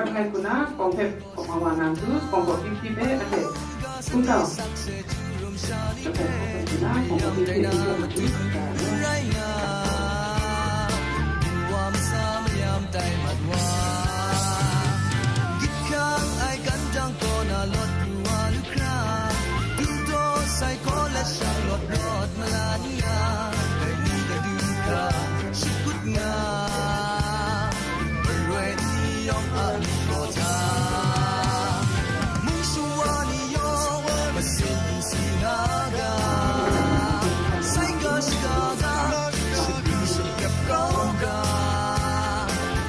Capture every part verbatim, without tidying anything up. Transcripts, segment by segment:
Rai hku na, kawng hpe hkawm wa na ntu, kawng hkawm hpyi hpyi hpe, anhte, kungdaw. Rai nga, wa masha mayam tai mat wa. Gyit hkang ai kan jang kaw na lawt ru wa lu hkra, du taw sai kaw let shang lawt rawt malan ya, dai ni ka du hkra, shakut nga. Aroi ni yawng a lu kaw hta, mung shawa ni yawng masin si na ga, sai ga shaga ga, shakri shakap kau ga,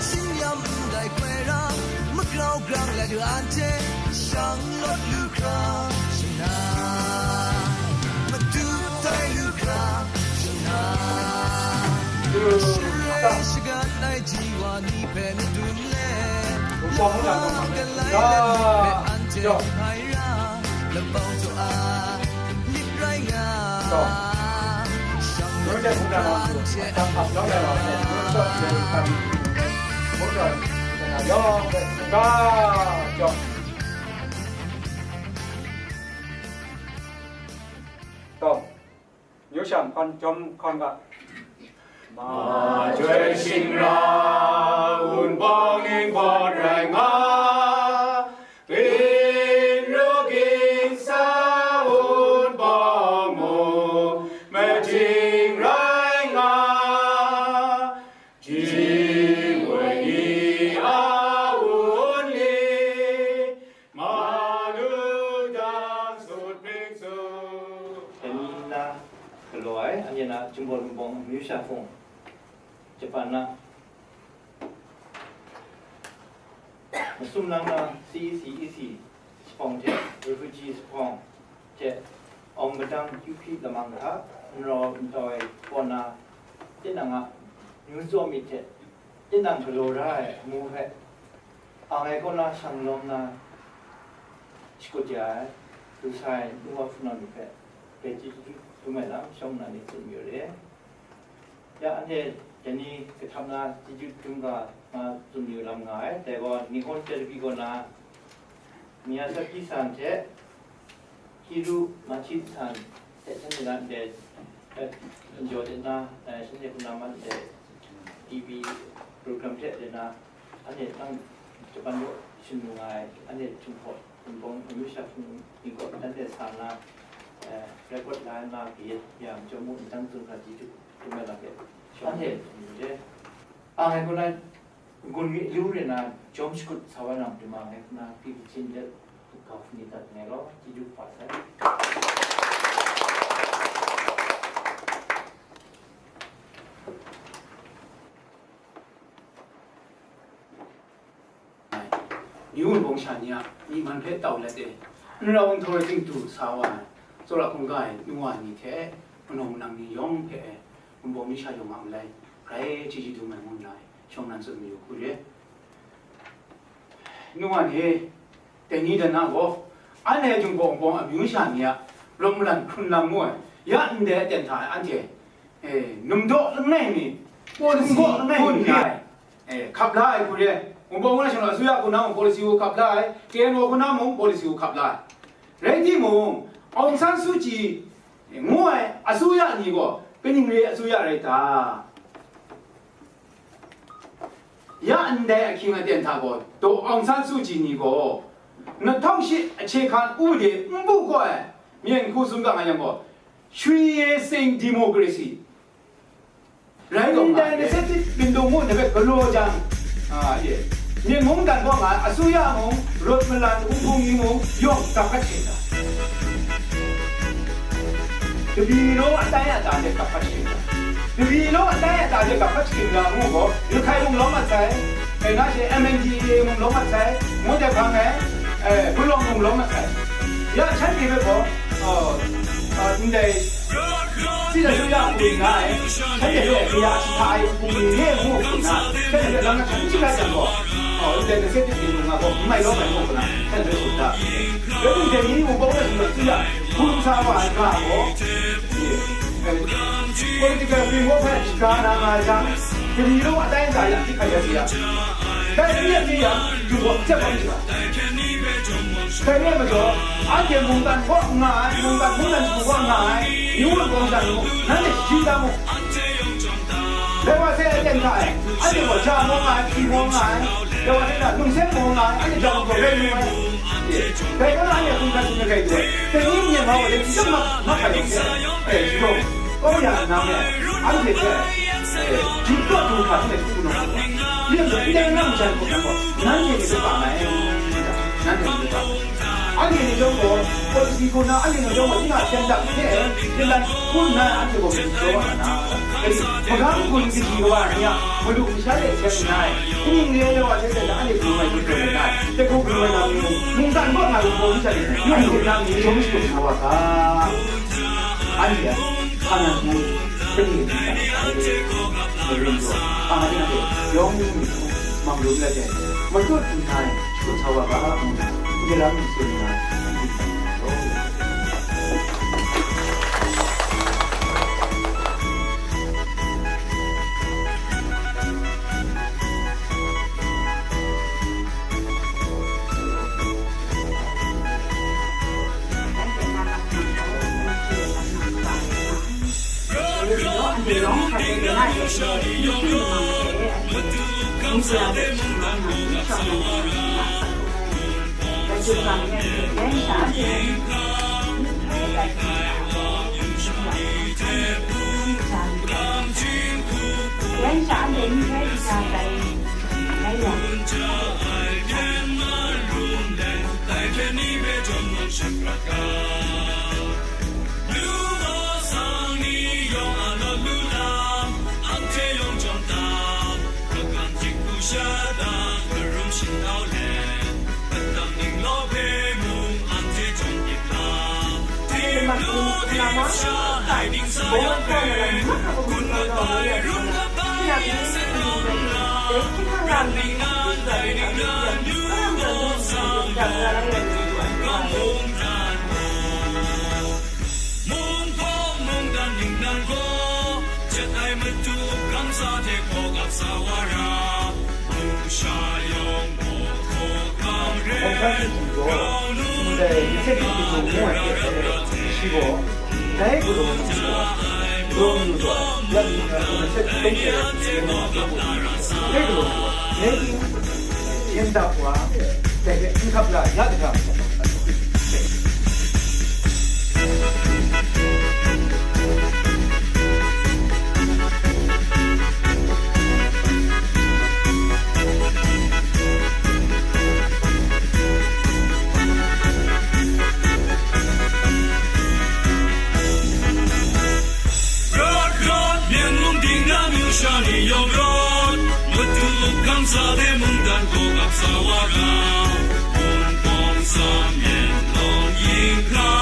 singyam ndai koi ra, magrau grang la du anhte, shang lawt lu hkra, shana, madu tai lu hkra, shana, share shagan ai ji wa ni hpe madun le, la galai le ni hpe anhte hpai ra, labau jaw ai, lit rai nga. Shang lawt lu hkra, anhte hpai hpa. Taw, myu shang hkawn jawm hkawn ga. Ma joi shingra, wunpawng ning pawt rai nga, byin ru ging sa wunpawng mung, majing rai nga. Ji woi ni a wunli, ma lu dang sut hpring su. Dai ni nna galaw ai, anhte na Jinghpaw Wunpawng amyu sha hpung, Japan na masum lang na C E C E C, Sipawng hte refugee sipawng hte awng madang kyu hpyi lamang hta, n rau n tau ai kaw na, tinang a myu tsaw myit hte tinang galaw ra ai amu hpe, ang ai kaw na shang lawm na shakut ya ai, du sa ai nu wa hpunau ni hpe, grai chyeju dum ai lam, shawng nna ni tsun mayu re. Ya, anhte dai ni kahtap na chyeju dum ga nga tsun yu lam nga ai. Dai gaw, Nihon Therapy kaw na Miyazaki san hte Hiru Machi san hte shanhte na ndai, eh, jaw de na, eh, shanhte hpung na man ndai T V program hte de na, anhte nang Japan kaw shin lu nga ai, anhte Jinghpaw Wunpawng amyu sha hpung ni kaw, anhte sa na, eh, record la na, pyi ya, majaw mu, ndang tsun hkra chyeju dum ai lam hpe, shawng nna tsun yu re. Ang ai kaw na, gun mi lu re na, jawm shakut sa wa na, dum ang ai kaw na, pyi kachin de, kau hpung ni dat nngai gaw, chyeju kaba sai. Ni Wunpawng sha ni a myi man hpe tau let e, n rau n htawr ting du sa wa ai, tsawra hkungga ai nu wa ni hte, manawng manang ni yawng hpe e, Wunpawng myu sha yawng a malai, grai chyeju dum ai ngu nna, shawng nna tsun mayu hku re. Nu wa ni, dai ni dan na gaw, anhte Jinghpaw Wunpawng amyu sha ni a rawt malan hkrun lam ngu ai, ya ndai aten hta anhte, eh, numdaw langai mi, numdaw langai mi, eh, hkap la ai hku re. Wunpawng Wunpawng Shanglawt Asuya hku na mung policy hku hkap la ai, K N O hku na mung policy hku hkap la ai. Rai timung, Aung San Suu Kyi ngu ai asuya ni gaw kaning re asuya rai ta? Ya ndai ahkying aten hta gaw, daw Aung San Suu Kyi ni gaw, နှစ်ထောင့်ရှစ် အခြေခံဥပဒေ n bu gaw ai, myen hku tsun ga nga yang gaw, ရွှေစင် democracy rai gaw nga ai. Ndai နှစ်ဆယ့်တစ် ပင်လုံမှုန့် hpe galaw jang, a, ye, myen mungdan gaw nga ai, asuya mung, rawt malan hpung hpung ni mung, yawng gap hkat sharin da. တပြည်လုံးအတိုင်းအတာနဲ့ ကပ်ဖတ်ချင်တာ။ တပြည်လုံးအတိုင်းအတာနဲ့ ကပ်ဖတ်ချင်တာကို ရခိုင်မုံလုံးမဆိုင်၊ အဲ၊ ငါရှင် M N D A မုံလုံးမဆိုင်၊ မွန်တခါနဲ့၊ အဲ၊ ဘုလောင်မုံလုံးမဆိုင်။ ရချမ်းပြည်ဘက်ကို၊ အော်၊ အော်၊ ဒီစစ်အစိုးရကို ငါ၊ ချမ်းပြည်ရဲ့ အရာရှိထားတဲ့ ကိုယ်နဲ့ ဟိုက ချမ်းပြည်လမ်းက ချမ်းသာကြတော့၊ အော်၊ ဒီစစ်ပြည်က ငါ့ကို မိုက်လုံးမိုက်လုံးက ချမ်းသာကြတာ။ ဘယ်လိုလဲ ဒီဘက်ကို သူက ဖုန်းစားပါ ငါ့ကို။ အဲ၊ political framework ဖက် ကာနာငါချမ်း၊ တပြည်လုံးအတိုင်းအတာအရ အပစ်အခတ်ရပ်စဲရမယ်။ Dai ni a hte yang, Jinghpaw n hte hpang shaga. Dai ni a majaw, anhte mungkan kaw n nga ai, mungkan mungdan shagu kaw n nga ai, myu wun kawng sha ni mung, nanhte shi da mu. Dai wa hte aten hta e, anhte gaw ja maw nga ai, hpyi maw nga ai, dai wa hte na lung seng maw nga ai, anhte ja maw gaw rai lu ai. Dai gaw na anhte hkum hkan tsun ai rai lu ai. Dai ni n yen ma wa dai chyawm mak, mak hkra yawng hte, e, shi gaw, kau ya nna me, anhte hpe, e, ju kaw du hkra hte hku nau wa. Yen gaw, ndai na majan hku nang gaw, nanhte ni hpe kang ai, nanhte ni hpe kang ai. Anhte ni chyawm gaw, policy hku na, anhte ni chyawm gaw, tinang hpyen dang hte, hpyen dan hku nna, anhte gaw myu jaw wa na, magam gun kaji wa ni a, madu masha de seng nna ai, kaning re ai wa hte hte na, anhte gun ai gun ai na, hte hku gun ai na, mungkan kaw nga lu hpaw ni sha ni, anhte nang ni chyawm shatup sa wa ga. Anhte a, hpa nan hku, hpring yu n ta na sai, dai rai njaw, hpa nga tinang hte yawng yung myit hku, mang rum let ai, matut n ai, shut sa wa ga, ngu na, hpyi lam n tsun nna, n yu n taw. Mungpawng mungdan ningnan gaw, jet ai matu kamsa hte hkawk ap sa wa ra, numsha yawng gaw hkawhkam re, grau nu ndai, ndai, ndai, ndai, shi gaw, dai galaw nu gaw, galaw nu gaw, ya nu na, na set tong hte rai, dai galaw nu gaw, dai galaw nu gaw, dai ting, yen dap wa, dai hpe n hkap la ya da ga. Rawt, rawt, Myen mung dingnan myu sha ni yawng rawt, matu kamsa de mungdan hkawk ap sa wa ra, Wunpawng sa myen lawng yin hkra